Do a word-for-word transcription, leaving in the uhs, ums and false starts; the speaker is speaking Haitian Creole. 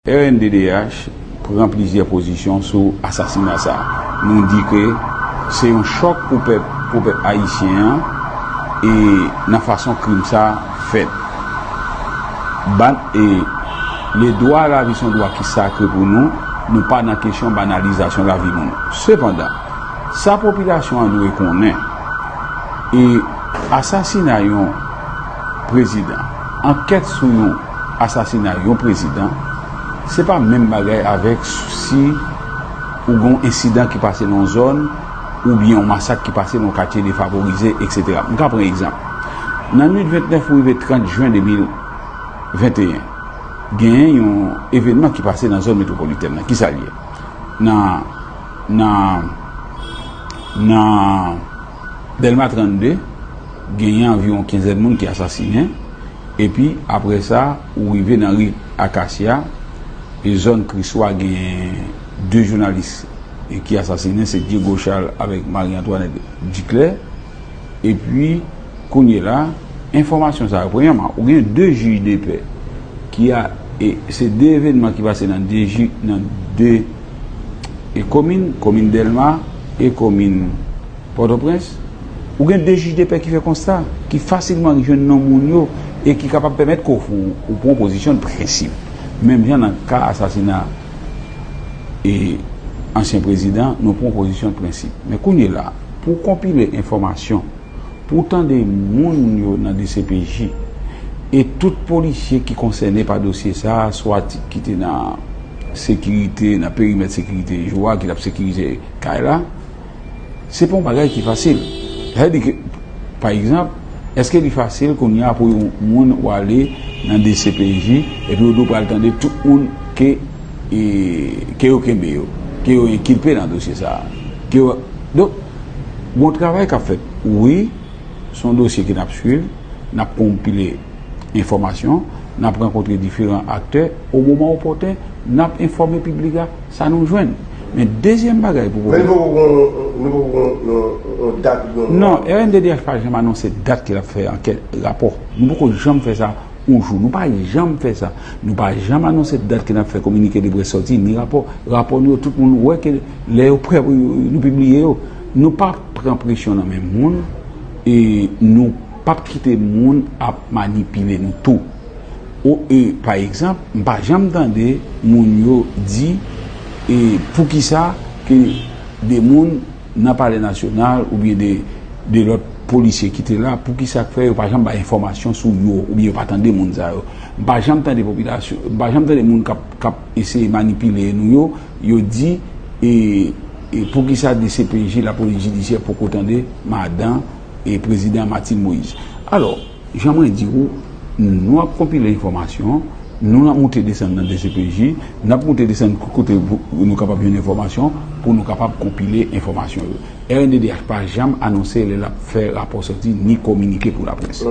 R N D D H pran plizyè pozisyon sou asasina sa a. Nou di ke se yon chòk pou pèp, pou pèp ayisyen an, e nan fason krim sa a fèt. Ban, e le dwa a lavi se yon dwa ki sakre pou nou, nou pa nan kesyon banalizasyon lavi moun. Sepandan, sa popilasyon an dwe konnen, e asasina yon prezidan, ankèt sou yon asasina yon prezidan, se pa menm bagay avèk si ou gen yon ensidan ki pase nan yon zòn, oubyen yon masak ki pase nan yon katye defavorize, etsetera. M ka pran egzanp. Nan nwit vennèf pou rive trant jen de mil venteyen, genyen yon evènman ki pase nan zòn metwopolitèn nan. Kisa l ye? Nan, nan, nan Dèlma trannde, genyen anviwon kenzèn moun ki asasinen. Epi, apre sa, ou rive nan ri Akasya, e zòn Kriswa, genyen de jounalis, e, ki asasinen, se Diego Charles avèk Marie Antoinette Duclair. Epi, kounye la, enfòmasyon sa yo, premyèman, ou gen de jij de pè ki a, e se de evènman ki pase nan de jij, nan de, e komin, komin Dèlma e komin Pòtoprens, ou gen de jij de pè ki fè konsta, ki fasilman jwenn non moun yo, e ki kapab pèmèt ke w, ou pran pozisyon de prensip. Menm jan nan ka asasina e ansyen prezidan, nou pran pozisyon de prensip. Men kounye la, pou konpile enfòmasyon, pou tande moun yo nan D C P J, e tout polisye ki konsène pa dosye sa a, swa ti, ki te nan sekirite, nan perimèt sekirite jou a, ki t ap sekirize kay la, se pa yon bagay ki fasil. Sa vle di ke, pa egzanp, èske li fasil kounye a pou yon moun w ale nan D C P J epi w di w pral tande tout moun ke, e, ke yo kenbe yo, ke yo enkilpe nan dosye sa a? Ke yo, donk, gon travay k ap fèt. Wi, se yon dosye ke n ap swiv, n ap konpile enfòmasyon, n ap rankontre diferan aktè. O moman opòten, n ap enfòme piblik la sa nou jwenn. Men dezyèm bagay pou Men nou poko gon, nou poko gon, gon, gon dat, gon Non, R N D D H pa janm anonse dat ke l ap fè ankèt, rapò. Nou poko janm fè sa yon jou. Nou pa janm fè sa. Nou pa janm anonse dat ke n ap fè kominike de près sòti, ni rapò. Rapò nou yo, tout moun wè ke lè yo prè pou yo, nou pibliye yo. Nou pa pran presyon nan men moun, e nou p ap kite moun ap manipile nou tou. O, e, pa egzanp, m pa janm tande moun yo di, e, poukisa ke de moun nan Palè Nasyonal oubyen de, de lòt polisye ki te la, poukisa k fè yo pa janm bay enfòmasyon sou yo, oubyen yo pa tande moun sa yo. M pa janm tande popilasyon, m pa janm tande moun k ap, k ap eseye manipile nou yo, yo di, e, e poukisa D C P J, lapolis jidisyè, poko tande madan, e, prezidan Martine Moïse. Alò, jan mwen di w, nou ap konpile enfòmasyon, nou n ap moute desann nan D C P J, n ap moute desann kote pou nou kapab jwenn enfòmasyon, pou nou kapab konpile enfòmasyon yo. R N D D H pa janm anonse lè l ap fè rapò sòti ni kominike pou laprès.